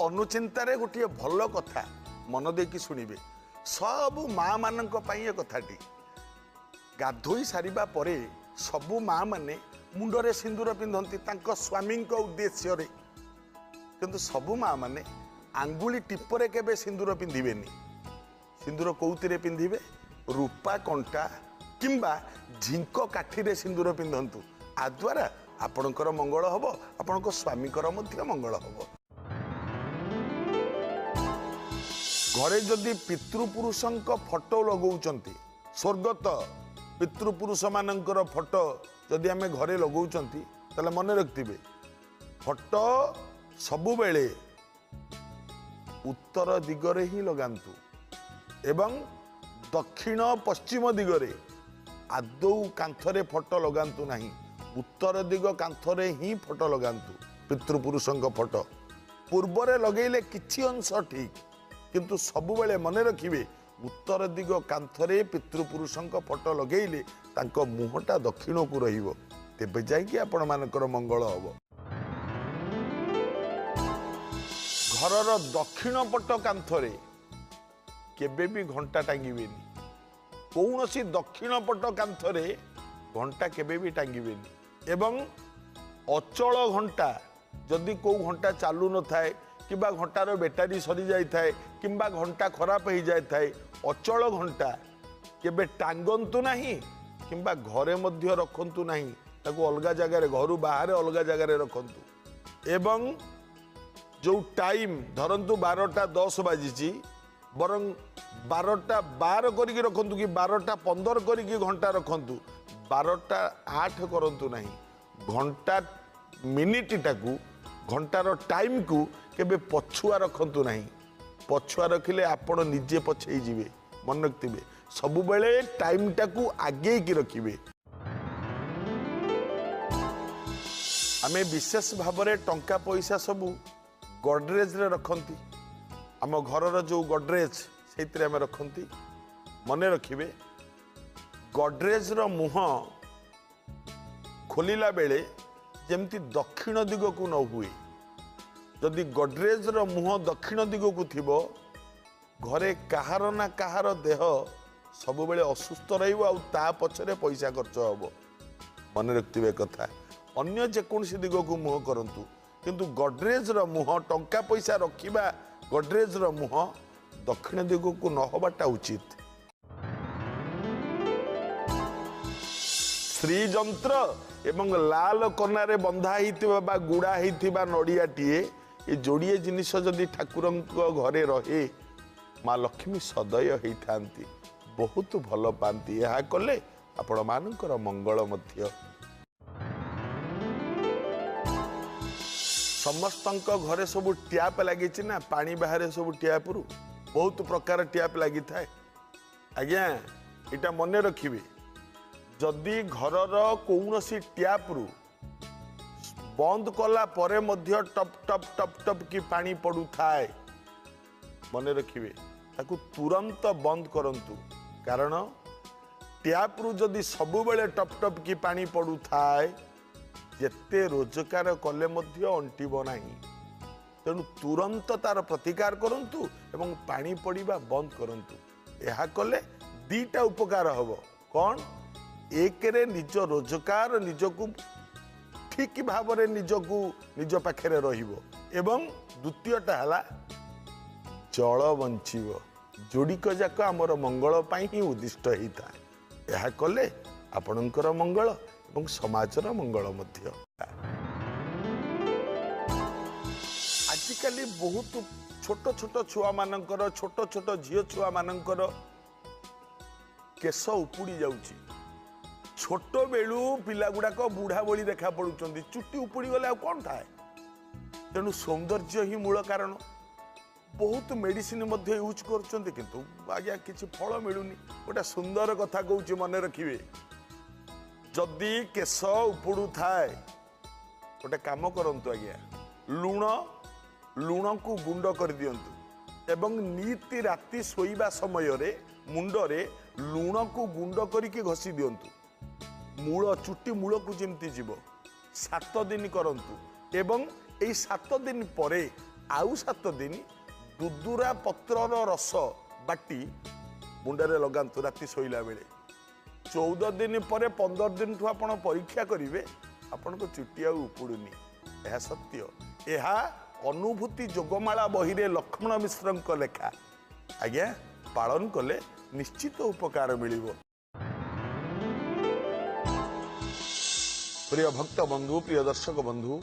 ଅନୁଚିନ୍ତାରେ ଗୋଟିଏ ଭଲ କଥା ମନ ଦେଇକି ଶୁଣିବେ। ସବୁ ମାଆମାନଙ୍କ ପାଇଁ ଏ କଥାଟି। ଗାଧୋଇ ସାରିବା ପରେ ସବୁ ମାଆମାନେ ମୁଣ୍ଡରେ ସିନ୍ଦୁର ପିନ୍ଧନ୍ତି ତାଙ୍କ ସ୍ୱାମୀଙ୍କ ଉଦ୍ଦେଶ୍ୟରେ, କିନ୍ତୁ ସବୁ ମାଆମାନେ ଆଙ୍ଗୁଳି ଟିପରେ କେବେ ସିନ୍ଦୁର ପିନ୍ଧିବେନି। ସିନ୍ଦୁର କେଉଁଥିରେ ପିନ୍ଧିବେ? ରୂପା କଣ୍ଟା କିମ୍ବା ଝିଙ୍କ କାଠିରେ ସିନ୍ଦୁର ପିନ୍ଧନ୍ତୁ। ଆଦ୍ୱାରା ଆପଣଙ୍କର ମଙ୍ଗଳ ହେବ, ଆପଣଙ୍କ ସ୍ୱାମୀଙ୍କର ମଧ୍ୟ ମଙ୍ଗଳ ହେବ। ଘରେ ଯଦି ପିତୃପୁରୁଷଙ୍କ ଫଟୋ ଲଗାଉଛନ୍ତି, ସ୍ୱର୍ଗତ ପିତୃପୁରୁଷମାନଙ୍କର ଫଟୋ ଯଦି ଆମେ ଘରେ ଲଗାଉଛନ୍ତି, ତାହେଲେ ମନେ ରଖିଥିବେ ଫଟୋ ସବୁବେଳେ ଉତ୍ତର ଦିଗରେ ହିଁ ଲଗାନ୍ତୁ ଏବଂ ଦକ୍ଷିଣ ପଶ୍ଚିମ ଦିଗରେ ଆଦୌ କାନ୍ଥରେ ଫଟୋ ଲଗାନ୍ତୁ ନାହିଁ। ଉତ୍ତର ଦିଗ କାନ୍ଥରେ ହିଁ ଫଟୋ ଲଗାନ୍ତୁ ପିତୃପୁରୁଷଙ୍କ ଫଟୋ। ପୂର୍ବରେ ଲଗେଇଲେ କିଛି ଅଂଶ ଠିକ୍, କିନ୍ତୁ ସବୁବେଳେ ମନେ ରଖିବେ ଉତ୍ତର ଦିଗ କାନ୍ଥରେ ପିତୃପୁରୁଷଙ୍କ ଫଟୋ ଲଗେଇଲେ ତାଙ୍କ ମୁହଁଟା ଦକ୍ଷିଣକୁ ରହିବ, ତେବେ ଯାଇକି ଆପଣମାନଙ୍କର ମଙ୍ଗଳ ହେବ। ଘରର ଦକ୍ଷିଣ ପଟ କାନ୍ଥରେ କେବେ ବି ଘଣ୍ଟା ଟାଙ୍ଗିବେନି। କୌଣସି ଦକ୍ଷିଣ ପଟ କାନ୍ଥରେ ଘଣ୍ଟା କେବେ ବି ଟାଙ୍ଗିବେନି। ଏବଂ ଅଚଳ ଘଣ୍ଟା, ଯଦି କେଉଁ ଘଣ୍ଟା ଚାଲୁ ନଥାଏ କିମ୍ବା ଘଣ୍ଟାର ବ୍ୟାଟେରୀ ସରିଯାଇଥାଏ କିମ୍ବା ଘଣ୍ଟା ଖରାପ ହେଇଯାଇଥାଏ, ଅଚଳ ଘଣ୍ଟା କେବେ ଟାଙ୍ଗନ୍ତୁ ନାହିଁ କିମ୍ବା ଘରେ ମଧ୍ୟ ରଖନ୍ତୁ ନାହିଁ। ତାକୁ ଅଲଗା ଜାଗାରେ, ଘରୁ ବାହାରେ ଅଲଗା ଜାଗାରେ ରଖନ୍ତୁ। ଏବଂ ଯେଉଁ ଟାଇମ୍ ଧରନ୍ତୁ 12:10 ବାଜିଛି, ବରଂ 12:12 କରିକି ରଖନ୍ତୁ କି 12:15 କରିକି ଘଣ୍ଟା ରଖନ୍ତୁ, 12:08 କରନ୍ତୁ ନାହିଁ। ଘଣ୍ଟା ମିନିଟଟାକୁ, ଘଣ୍ଟାର ଟାଇମ୍କୁ କେବେ ପଛୁଆ ରଖନ୍ତୁ ନାହିଁ। ପଛୁଆ ରଖିଲେ ଆପଣ ନିଜେ ପଛେଇ ଯିବେ। ମନେ ରଖିଥିବେ ସବୁବେଳେ ଟାଇମ୍ଟାକୁ ଆଗେଇକି ରଖିବେ। ଆମେ ବିଶେଷ ଭାବରେ ଟଙ୍କା ପଇସା ସବୁ ଗଡ଼ରେଜରେ ରଖନ୍ତି। ଆମ ଘରର ଯେଉଁ ଗଡ଼ରେଜ ସେଇଥିରେ ଆମେ ରଖନ୍ତି। ମନେ ରଖିବେ ଗଡ଼ରେଜର ମୁହଁ ଖୋଲିଲା ବେଳେ ଯେମିତି ଦକ୍ଷିଣ ଦିଗକୁ ନ ହୁଏ। ଯଦି ଗଡ଼ରେଜର ମୁହଁ ଦକ୍ଷିଣ ଦିଗକୁ ଥିବ, ଘରେ କାହାର ନା କାହାର ଦେହ ସବୁବେଳେ ଅସୁସ୍ଥ ରହିବ ଆଉ ତା ପଛରେ ପଇସା ଖର୍ଚ୍ଚ ହେବ। ମନେ ରଖିଥିବେ କଥା। ଅନ୍ୟ ଯେକୌଣସି ଦିଗକୁ ମୁହଁ କରନ୍ତୁ, କିନ୍ତୁ ଗଡ଼ରେଜର ମୁହଁ, ଟଙ୍କା ପଇସା ରଖିବା ଗଡ଼ରେଜର ମୁହଁ ଦକ୍ଷିଣ ଦିଗକୁ ନ ହେବାଟା ଉଚିତ। ଶ୍ରୀଯନ୍ତ୍ର ଏବଂ ଲାଲ କନାରେ ବନ୍ଧା ହେଇଥିବା ବା ଗୁଡ଼ା ହେଇଥିବା ନଡ଼ିଆଟିଏ, ଏ ଯୋଡ଼ିଏ ଜିନିଷ ଯଦି ଠାକୁରଙ୍କ ଘରେ ରହେ, ମା ଲକ୍ଷ୍ମୀ ସଦୟ ହେଇଥାନ୍ତି, ବହୁତ ଭଲ ପାଆନ୍ତି। ଏହା କଲେ ଆପଣମାନଙ୍କର ମଙ୍ଗଳ ମଧ୍ୟ। ସମସ୍ତଙ୍କ ଘରେ ସବୁ ଟ୍ୟାପ୍ ଲାଗିଛି ନା, ପାଣି ବାହାରେ ସବୁ ଟ୍ୟାପ୍ରୁ ବହୁତ ପ୍ରକାର ଟ୍ୟାପ୍ ଲାଗିଥାଏ। ଆଜ୍ଞା ଏଇଟା ମନେ ରଖିବେ, ଯଦି ଘରର କୌଣସି ଟ୍ୟାପ୍ରୁ ବନ୍ଦ କଲା ପରେ ମଧ୍ୟ ଟପ୍ ଟପ୍ ଟପ୍ ଟପ୍ କି ପାଣି ପଡ଼ୁଥାଏ, ମନେ ରଖିବେ ତାକୁ ତୁରନ୍ତ ବନ୍ଦ କରନ୍ତୁ। କାରଣ ଟ୍ୟାପ୍ରୁ ଯଦି ସବୁବେଳେ ଟପ୍ ଟପ୍ କି ପାଣି ପଡ଼ୁଥାଏ, ଯେତେ ରୋଜଗାର କଲେ ମଧ୍ୟ ଅଣ୍ଟିବ ନାହିଁ। ତେଣୁ ତୁରନ୍ତ ତାର ପ୍ରତିକାର କରନ୍ତୁ ଏବଂ ପାଣି ପଡ଼ିବା ବନ୍ଦ କରନ୍ତୁ। ଏହା କଲେ ଦୁଇଟା ଉପକାର ହେବ। କ'ଣ? ଏକରେ ନିଜ ରୋଜଗାର ନିଜକୁ ଠିକ୍ ଭାବରେ ନିଜକୁ ନିଜ ପାଖରେ ରହିବ, ଏବଂ ଦ୍ୱିତୀୟଟା ହେଲା ଜଳ ବଞ୍ଚିବ। ଯୋଡ଼ିକ ଯାକ ଆମର ମଙ୍ଗଳ ପାଇଁ ହିଁ ଉଦ୍ଦିଷ୍ଟ ହେଇଥାଏ। ଏହା କଲେ ଆପଣଙ୍କର ମଙ୍ଗଳ ଏବଂ ସମାଜର ମଙ୍ଗଳ ମଧ୍ୟ। ଆଜିକାଲି ବହୁତ ଛୋଟ ଛୋଟ ଛୁଆମାନଙ୍କର, ଛୋଟ ଛୋଟ ଝିଅ ଛୁଆମାନଙ୍କର କେଶ ଉପୁଡ଼ି ଯାଉଛି। ଛୋଟବେଳୁ ପିଲାଗୁଡ଼ାକ ବୁଢ଼ା ଭଳି ଦେଖା ପଡ଼ୁଛନ୍ତି। ଚୁଟି ଉପୁଡ଼ିଗଲେ ଆଉ କ'ଣ ଥାଏ? ତେଣୁ ସୌନ୍ଦର୍ଯ୍ୟ ହିଁ ମୂଳ କାରଣ। ବହୁତ ମେଡ଼ିସିନ ମଧ୍ୟ ୟୁଜ୍ କରୁଛନ୍ତି, କିନ୍ତୁ ଆଜ୍ଞା କିଛି ଫଳ ମିଳୁନି। ଗୋଟେ ସୁନ୍ଦର କଥା କହୁଛି, ମନେ ରଖିବେ, ଯଦି କେଶ ଉପୁଡ଼ୁଥାଏ ଗୋଟେ କାମ କରନ୍ତୁ ଆଜ୍ଞା, ଲୁଣକୁ ଗୁଣ୍ଡ କରିଦିଅନ୍ତୁ ଏବଂ ନିତି ରାତି ଶୋଇବା ସମୟରେ ମୁଣ୍ଡରେ ଲୁଣକୁ ଗୁଣ୍ଡ କରିକି ଘଷି ଦିଅନ୍ତୁ। ମୂଳ ଚୁଟି ମୂଳକୁ ଯେମିତି ଯିବ। 7 ଦିନ କରନ୍ତୁ ଏବଂ ଏଇ 7 ଦିନ ପରେ ଆଉ 7 ଦିନ ଦୁଦୁରା ପତ୍ରର ରସ ବାଟି ମୁଣ୍ଡରେ ଲଗାନ୍ତୁ ରାତି ଶୋଇଲା ବେଳେ। 14 ଦିନ ପରେ 15 ଦିନଠୁ ଆପଣ ପରୀକ୍ଷା କରିବେ, ଆପଣଙ୍କ ଚୁଟି ଆଉ ଉପୁଡ଼ୁନି। ଏହା ସତ୍ୟ। ଏହା ଅନୁଭୂତି ଯୋଗମାଳା ବହିରେ ଲକ୍ଷ୍ମଣ ମିଶ୍ରଙ୍କ ଲେଖା। ଆଜ୍ଞା, ପାଳନ କଲେ ନିଶ୍ଚିତ ଉପକାର ମିଳିବ। ପ୍ରିୟ ଭକ୍ତ ବନ୍ଧୁ, ପ୍ରିୟ ଦର୍ଶକ ବନ୍ଧୁ,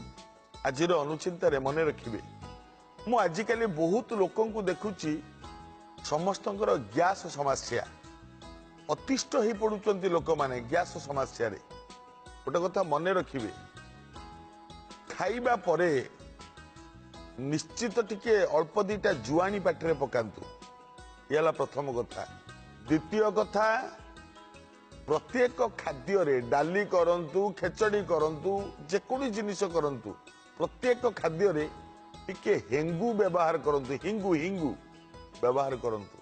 ଆଜିର ଅନୁଚିନ୍ତାରେ ମନେ ରଖିବେ, ମୁଁ ଆଜିକାଲି ବହୁତ ଲୋକଙ୍କୁ ଦେଖୁଛି ସମସ୍ତଙ୍କର ଗ୍ୟାସ ସମସ୍ୟା, ଅତିଷ୍ଠ ହେଇ ପଡୁଛନ୍ତି ଲୋକମାନେ ଗ୍ୟାସ ସମସ୍ୟାରେ। ଗୋଟେ କଥା ମନେ ରଖିବେ, ଖାଇବା ପରେ ନିଶ୍ଚିତ ଟିକେ ଅଳ୍ପ 2ଟା ଜୁଆଣି ପାଟିରେ ପକାନ୍ତୁ। ଇଏ ହେଲା ପ୍ରଥମ କଥା। ଦ୍ୱିତୀୟ କଥା, ପ୍ରତ୍ୟେକ ଖାଦ୍ୟରେ ଡାଲି କରନ୍ତୁ, ଖେଚଡ଼ି କରନ୍ତୁ, ଯେକୌଣସି ଜିନିଷ କରନ୍ତୁ, ପ୍ରତ୍ୟେକ ଖାଦ୍ୟରେ ଟିକେ ହେଙ୍ଗୁ ବ୍ୟବହାର କରନ୍ତୁ। ହିଙ୍ଗୁ ହିଙ୍ଗୁ ବ୍ୟବହାର କରନ୍ତୁ।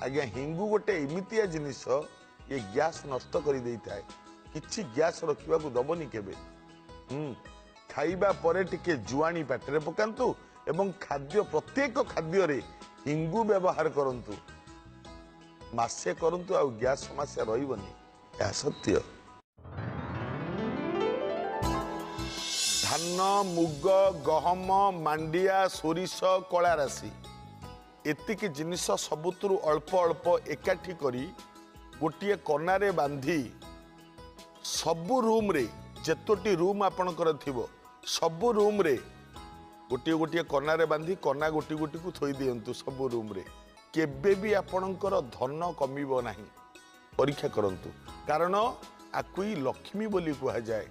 ଆଜ୍ଞା, ହିଙ୍ଗୁ ଗୋଟେ ଏମିତିଆ ଜିନିଷ, ଇଏ ଗ୍ୟାସ୍ ନଷ୍ଟ କରିଦେଇଥାଏ। କିଛି ଗ୍ୟାସ୍ ରଖିବାକୁ ଦବନି କେବେ। ଖାଇବା ପରେ ଟିକେ ଜୁଆଣି ପାଟିରେ ପକାନ୍ତୁ ଏବଂ ପ୍ରତ୍ୟେକ ଖାଦ୍ୟରେ ହିଙ୍ଗୁ ବ୍ୟବହାର କରନ୍ତୁ। ମାସେ କରନ୍ତୁ, ଆଉ ଗ୍ୟାସ୍ ସମସ୍ୟା ରହିବନି। ଏହା ସତ୍ୟ। ଧାନ, ମୁଗ, ଗହମ, ମାଣ୍ଡିଆ, ସୋରିଷ, କଳା ରାଶି, ଏତିକି ଜିନିଷ ସବୁଥିରୁ ଅଳ୍ପ ଅଳ୍ପ ଏକାଠି କରି ଗୋଟିଏ କନାରେ ବାନ୍ଧି ସବୁ ରୁମ୍ରେ, ଯେତୋଟି ରୁମ୍ ଆପଣଙ୍କର ଥିବ ସବୁ ରୁମ୍ରେ ଗୋଟିଏ ଗୋଟିଏ କନାରେ ବାନ୍ଧି କନା ଗୋଟି ଗୋଟିକୁ ଥୋଇ ଦିଅନ୍ତୁ ସବୁ ରୁମ୍ରେ। କେବେ ବି ଆପଣଙ୍କର ଧନ କମିବ ନାହିଁ। ପରୀକ୍ଷା କରନ୍ତୁ, କାରଣ ଆକୁ ହିଁ ଲକ୍ଷ୍ମୀ ବୋଲି କୁହାଯାଏ।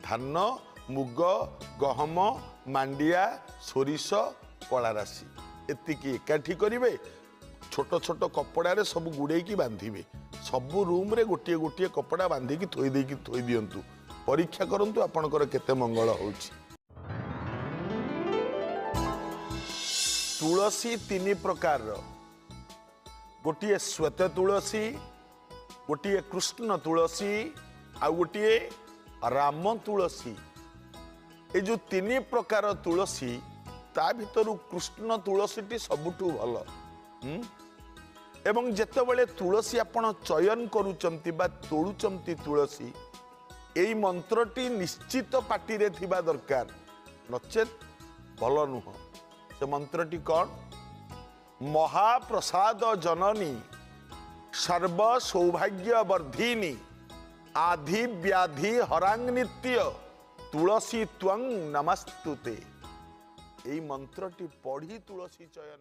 ଧାନ, ମୁଗ, ଗହମ, ମାଣ୍ଡିଆ, ସୋରିଷ, କଳା ରାଶି ଏତିକି ଏକାଠି କରିବେ, ଛୋଟ ଛୋଟ କପଡ଼ାରେ ସବୁ ଗୁଡ଼େଇକି ବାନ୍ଧିବେ। ସବୁ ରୁମ୍ରେ ଗୋଟିଏ ଗୋଟିଏ କପଡ଼ା ବାନ୍ଧିକି ଥୋଇ ଦେଇକି ଥୋଇ ଦିଅନ୍ତୁ। ପରୀକ୍ଷା କରନ୍ତୁ ଆପଣଙ୍କର କେତେ ମଙ୍ଗଳ ହେଉଛି। ତୁଳସୀ 3 ପ୍ରକାରର, ଗୋଟିଏ ଶ୍ୱେତ ତୁଳସୀ, ଗୋଟିଏ କୃଷ୍ଣ ତୁଳସୀ, ଆଉ ଗୋଟିଏ ରାମ ତୁଳସୀ। ଏ ଯେଉଁ 3 ପ୍ରକାର ତୁଳସୀ, ତା ଭିତରୁ କୃଷ୍ଣ ତୁଳସୀଟି ସବୁଠୁ ଭଲ। ଏବଂ ଯେତେବେଳେ ତୁଳସୀ ଆପଣ ଚୟନ କରୁଛନ୍ତି ବା ତୋଳୁଛନ୍ତି ତୁଳସୀ, ଏଇ ମନ୍ତ୍ରଟି ନିଶ୍ଚିତ ପାଟିରେ ଥିବା ଦରକାର, ନଚେତ୍ ଭଲ ନୁହଁ। ସେ ମନ୍ତ୍ରଟି କ'ଣ? ମହାପ୍ରସାଦ ଜନନୀ ସର୍ବ ସୌଭାଗ୍ୟ ବର୍ଦ୍ଧିନୀ ଆଧି ବ୍ୟାଧି ହରାଂ ନିତ୍ୟ ତୁଳସୀ ତ୍ୱଂ ନମସ୍ତୁତେ। ଏଇ ମନ୍ତ୍ରଟି ପଢ଼ି ତୁଳସୀ ଚୟନ